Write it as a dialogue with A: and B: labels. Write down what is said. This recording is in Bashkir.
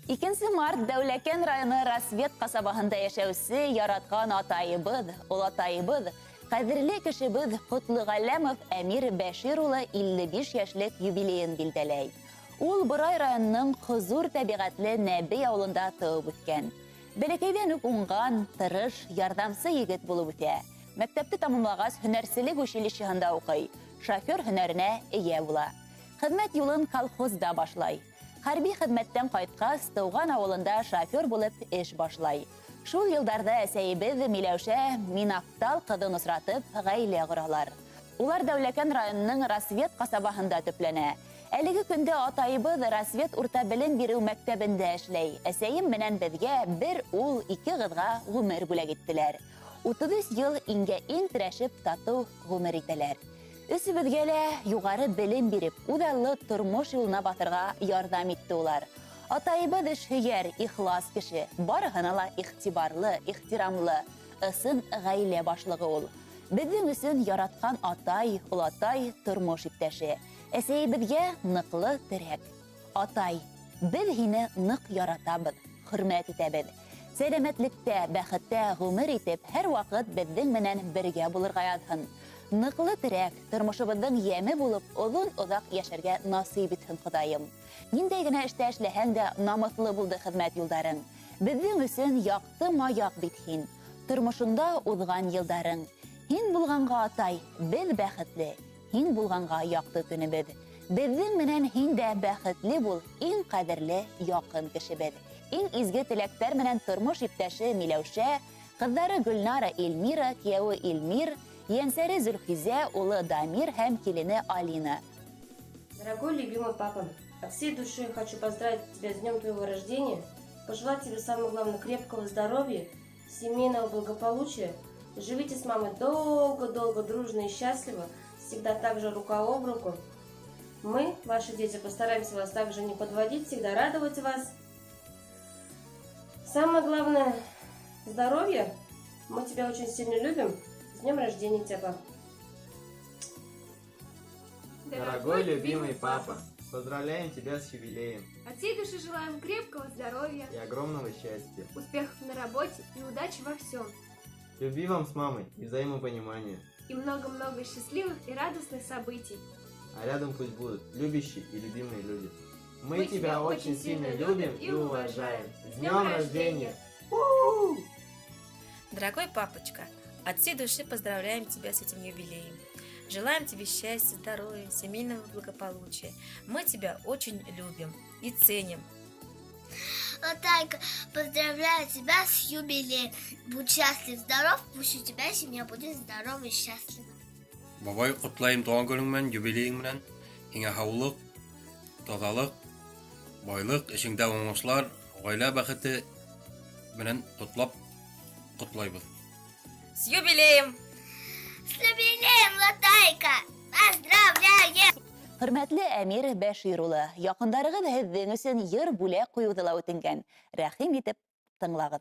A: Икенсе март Дәүләкән районы Рассвет ҡасабаһында йәшәүсе яратҡан атайыбыҙ, олатайыбыҙ, ҡәҙерле кешебеҙ Ҡотлоғәләмов Әмир Бәшир улы 55 йәшлек юбилейын билдәләй. Ул Борай районының хозур тәбиғәтле Нәбей ауылында тыуып үҫкән. Бәләкәйҙән үк уңған, тырыш, ярҙамсы егет булып үҫә. Мәктәпте тамамлағас, һөнәрселек училищеһында уҡый, шофер һөнәренә эйә була. Хеҙмәт юлын колхозда башлай. Хәрби хеҙмәттән ҡайтҡас, тыуған ауылында шофер булып эш башлай. Шул йылдарҙа әсәйебеҙ Миләүшә Минаҡтал ҡыҙын осратып, ғаилә ҡоралар. Улар Дәүләкән районының Рассвет ҡасабаһында төпләнә. Әлеге көндә атайыбыҙ Рассвет урта белем биреү мәктәбендә эшләй. Әсәйем менән беҙгә бер ул, ике ҡыҙға ғүмер бүләк иттеләр. 33 йыл иңгә-иң терәшеп татыу ғүмер итәләр. Өсөбөҙгә лә юғары белем биреп, үҙаллы тормош юлына баҫырға ярҙам итте улар. Атайыбыҙ эшһөйәр, ихлас кеше, барыһына ла иғтибарлы, ихтирамлы, ысын ғаилә башлығы ул. Беҙҙең өсөн яратҡан атай, олатай, тормош иптәше. Әсәйебеҙгә ныҡлы терәк. Атай, беҙ һине ныҡ яратабыҙ, хөрмәт итәбеҙ. Сәләмәтлектә, бәхеттә ғүмер итеп, һәр ваҡыт беҙҙең менән бергә булырға яҙһын. Ныҡлы терәк, тормошобоҙҙоң йәме булып, оҙон-оҙаҡ йәшәргә насыйп итһен Хоҙайым. Ниндәй генә эштә эшләһәң дә, намыҫлы булды хеҙмәт юлдарың. Беҙҙең өсөн яҡты маяҡ бит һин. Тормошоңда уҙған йылдарың. Һин булғанға, атай, беҙ бәхетле. Һин булғанға яҡты көнөбөҙ. Беҙҙең менән һин дә бәхетле бул, иң ҡәҙерле, яҡын кешебеҙ. Иң изге теләктәр менән тормош иптәше Миләүшә, ҡыҙҙары Гөлнара, Эльмира, кейәүе Илмир, ейәнсәре Зөлхизә, улы Дамир һәм килене Алина.
B: Дорогой любимый папа, от всей души хочу поздравить тебя с днем твоего рождения, пожелать тебе самое главное крепкого здоровья, семейного благополучия. Живите с мамой долго-долго, дружно и счастливо, всегда так же рука об руку. Мы, ваши дети, постараемся вас также не подводить, всегда радовать вас. Самое главное – здоровье. Мы тебя очень сильно любим. С днем рождения тебя, пап.
C: Дорогой любимый папа, поздравляем тебя с юбилеем
D: От всей души желаем крепкого здоровья,
C: и огромного счастья.
D: успехов на работе и удачи во всем.
C: Любви вам с мамой и взаимопонимания.
D: И много-много счастливых и радостных событий.
C: А рядом пусть будут любящие и любимые люди. Мы тебя очень сильно любим и уважаем. С днем рождения! У-у-у!
E: Дорогой папочка, от всей души поздравляем тебя с этим юбилеем. Желаем тебе счастья, здоровья, семейного благополучия. Мы тебя очень любим и ценим.
F: Атайка, поздравляю тебя с юбилеем. Будь счастлив, здоров, пусть у тебя семья будет здорова и счастлива.
G: Бабай, ҡотлайым тыуған көнөң менән, юбилейың менән. Һиңә һаулыҡ, таҙалыҡ, байлыҡ, эшеңдә уңышлар, ғаилә бәхете менән ҡотлап ҡотлайбыҙ.
E: С юбилеем!
F: С юбилеем, Латайка! Поздравляем!
A: Хөрмәтле Әмир Бәшир улы, яҡындарығыҙ һеҙҙең өсөн йыр бүләк ҡуйыуҙы ла үтенгән. Рәхим итеп тыңлағыҙ.